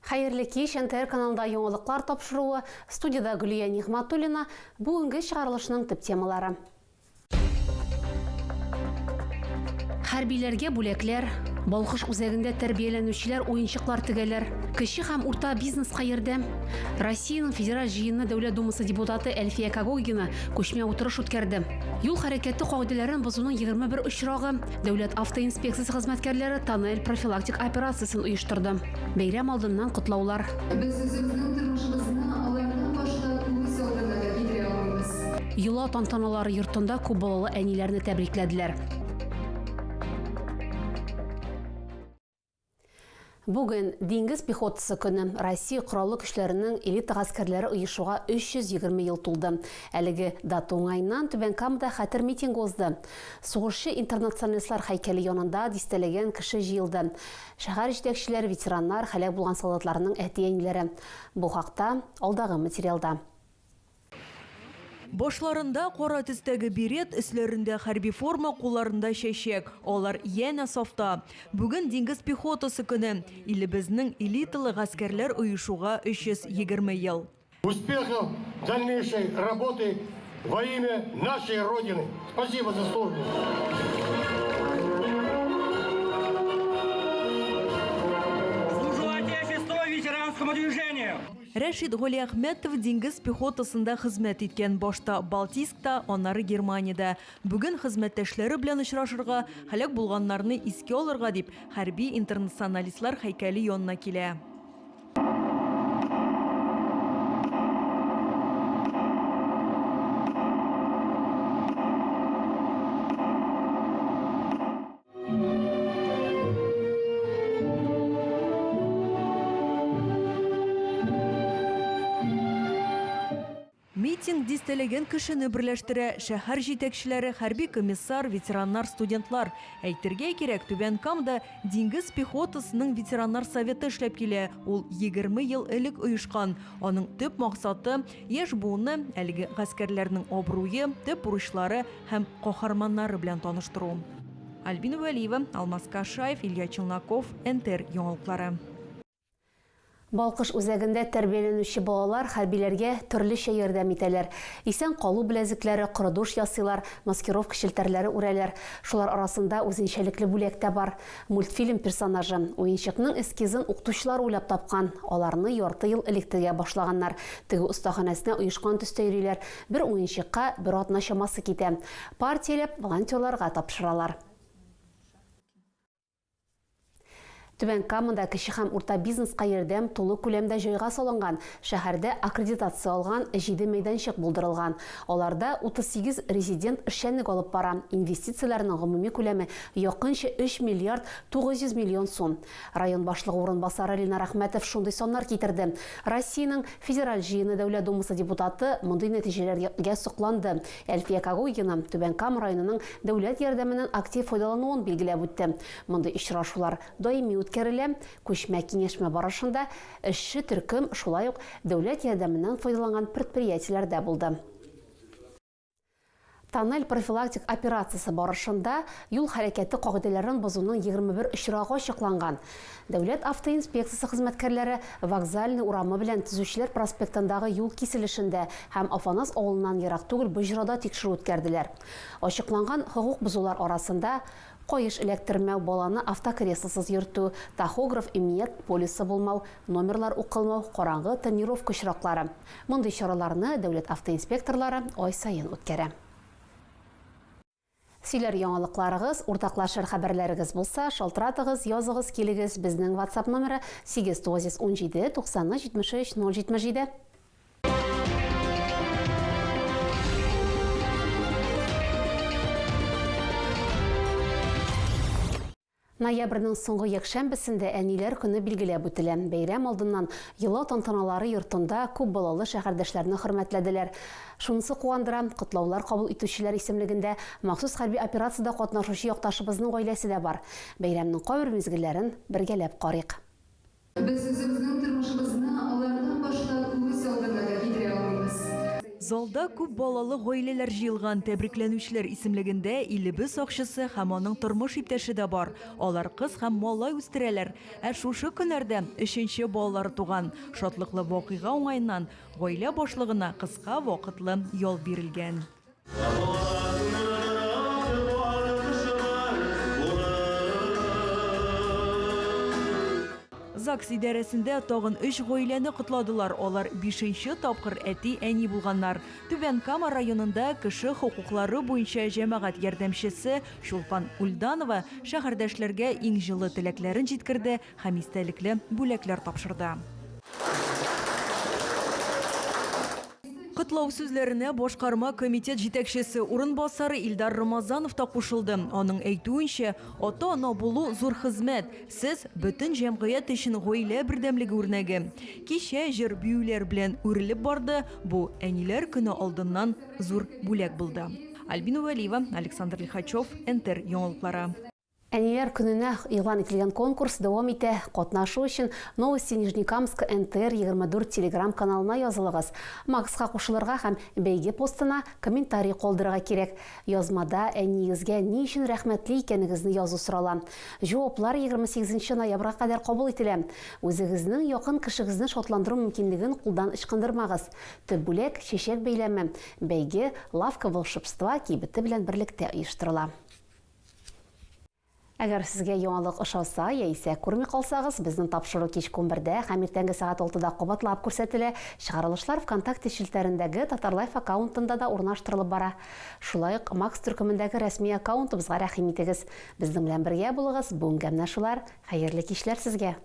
Хәерле кич, НТР каналында яңалыклар тапшыруы. Студиядә Гөлия Нигъмәтуллина. Бүгенге чыгарылышның төп темалары. Хәрбиләргә бүләкләр, Балкыш үзәгендә тәрбияләнүчеләр уенчыклар тегәләр, кече һәм урта бизнеска ярдәм. Россиянең Федераль Җыены Дәүләт Думасы депутаты Әлфия Когогина күчмә утырыш үткәрде. Юл хәрәкәте кагыйдәләрен бозуның 21 очрагы, Дәүләт автоинспекциясе хезмәткәрләре тоннель профилактик операциясен оештырды. Бәйрәм алдыннан котлаулар. Без үзебезнең тормышыбызны алардан башка күз алдына да китерә алмыйбыз. Йола тантаналары йортында күп балалы әниләрне тәбрикләделәр. Бүген Диңгез пехотасы көне. Россия Кораллы көчләренең элита гаскәрләре оешуга 320 ел тулды. Әлеге дата уңаеннан Түбән Камада хәтер митингы узды. Сугышчы интернационалистлар һәйкәле янында дистәләгән кеше җыелды. Шәһәр җитәкчеләре, ветераннар, һәлак булган солдатларның әти-әниләре. Бу хакта алдагы материалда. Башларында кара төстәге берет, өсләрендә хәрби форма, кулларында чәчәк. Алар янә сафта. Бүген диңгез пехотасы көне. Илебезнең элиталы гаскәрләр оешуга 320 ел. Успехов в дальнейшей работы во имя нашей Родины! Спасибо за службу! Служу Отечеству и ветеранскому движению! Рәшит Галиәхмәтов диңгез пехотасында хезмәт иткән, башта Балтийскта, аннары Германиядә. Бүген хезмәттәшләре белән очрашырга, һәлак булганнарны искә алырга дип, хәрби интернационалистлар һәйкәле янына килә. Митинг дистәләгән кешене берләштерә, шәһәр җитәкчеләре, хәрби комиссар, ветераннар, студентлар. Әйтергә кирәк, Түбән Камада диңгез пехотасының ветераннар советы эшләп килә, ул 20 ел элек оешкан. Аның төп максаты, яшь буынны әлеге гаскәрләрнең абруе, төп бурычлары һәм каһарманнары белән таныштыру. Альбина Вәлиева, Алмаз Кашаев, Илья Челноков, НТР яңалыклары. Балкыш үзәгендә тәрбияләнүче балалар хәрбиләргә төрлечә ярдәм итәләр. Исән калу беләзекләре, коры душ ясыйлар, маскировка челтәрләре үрәләр. Шулар арасында үзенчәлекле бүләк тә бар. Мультфильм персонажы. Уенчыкның эскизын укытучылар уйлап тапкан. Аларны ярты ел элек тегә башлаганнар. Тегү остаханәсенә оешкан төстә йөриләр. Бер уенчыкка бер атна чамасы китә. Партияләп волонтерларга тапшыралар. Түбән Камада кече һәм урта бизнеска ярдәм тулы күләмдә җайга салынган. Шәһәрдә аккредитация алган җиде мәйданчык булдырылган. Аларда 38 резидент эшчәнлек алып бара. Инвестицияләрнең гомуми күләме якынча 3 миллиард 900 миллион сум. Район башлыгы урынбасары Ленар Әхмәтов шундый саннар китерде. Россиянең Федераль Җыены Дәүләт Думасы депутаты мондый нәтиҗәләргә сокланды. Әлфия Когогина Түбән Кама районының дәүләт ярдәменнән актив файдалануын билгеләп үтте. Мондый очрашулар даими үткәрелә. Күчмә киңәшмә барышында эшче төркем шулай ук дәүләт ярдәменнән файдаланган предприятиеләрдә булды. Тоннель профилактик операциясе барышында юл хәрәкәте кагыйдәләрен бозуның 21 очрагы ачыкланган. Дәүләт автоинспекциясе хезмәткәрләре Вокзальный урамы белән Төзүчеләр проспектындагы юл киселешендә һәм Афанас авылыннан ерак түгел боҗрада тикшерү үткәрделәр. Ачыкланган хокук бозулар арасында, каеш эләктермәү, баланы автокреслосыз йөртү, тахограф, иминият полисы булмау, номерлар укылмау, караңгы тонировка очраклары. Мондый чараларны дәүләт автоинспекторлары ай саен үткәрә. Сөйләр яңалыкларыгыз, уртаклашыр хәбәрләрегез булса, шалтыратыгыз, языгыз, килегез. Безнең WhatsApp номеры 8 917 93 73 077. Ноябрьнең соңгы якшәмбесендә Әниләр көне билгеләп үтелә. Бәйрәм алдыннан Йола тантаналары йортында күп балалы шәһәрдәшләрне хөрмәтләделәр. Шунысы куандыра, котлаулар кабул итүчеләр исемлегендә махсус хәрби операциядә катнашучы якташыбызның гаиләсе дә бар. Бәйрәмнең кайбер мизгелләрен бергәләп карыйк. Без үзебезнең тормышыбызны алардан башка күз алдына да китерә алмыйбыз. Залда күп балалы гаиләләр җыелган. Тәбрикләнүчеләр исемлегендә илебез сакчысы һәм аның тормыш иптәше дә бар. Алар кыз һәм малай үстерәләр. Ә шушы көннәрдә өченче балалары туган. Шатлыклы вакыйга уңаеннан гаилә башлыгына кыска вакытлы ял бирелгән. ЗАГС идарәсендә тагын өч гаиләне котладылар. Алар бишенче тапкыр әти-әни булганнар. Түбән Кама районында кеше хокуклары буенча җәмәгать ярдәмчесе Чулпан Ульданова шәһәрдәшләргә иң җылы теләкләрен җиткерде һәм истәлекле бүләкләр тапшырды. Котлау сүзләренә башкарма комитет җитәкчесе урынбасары Илдар Рамазанов та кушылды. Аның әйтүенчә, ата-ана булу зур хезмәт. Сез, бөтен җәмгыять өчен гаилә бердәмлеге үрнәге. Кичә җыр-биюләр белән үрелеп барды, бу Әниләр көне алдыннан зур бүләк булды. Альбина Вәлиева, Александр Лихачев, НТР яңалыклары. Әниләр көненә игълан ителгән конкурс дәвам итә. Катнашу өчен Новости Нижнекамска НТР 24 телеграм каналына язылыгыз. Макска кушылырга һәм бәйге постына комментарий калдырырга кирәк. Язмада әниегезгә ни өчен рәхмәтле икәнегезне язу сорала. Җаваплар 28 ноябрьгә кадәр кабул ителә. Үзегезнең якын кешегезне шатландыру мөмкинлеген кулдан ычкындырмагыз. Төп бүләк, чәчәк бәйләме. Бәйге Лавка волшебства кибете белән берлектә оештырыла. Әгәр сезгә яңалык ошаса яисә күрми калсагыз, безнең тапшыру кичке унбердә һәм иртәнге сәгать алтыда кабатлап күрсәтелә. Чыгарылышлар ВКонтакте челтәрендәге Татарлайф аккаунтында да урнаштырылып бара. Шулай ук Макс төркемендәге рәсми аккаунтыбызга рәхим итегез. Безнең белән бергә булыгыз, бүгенгә менә шулар. Хәерле кичләр сезгә!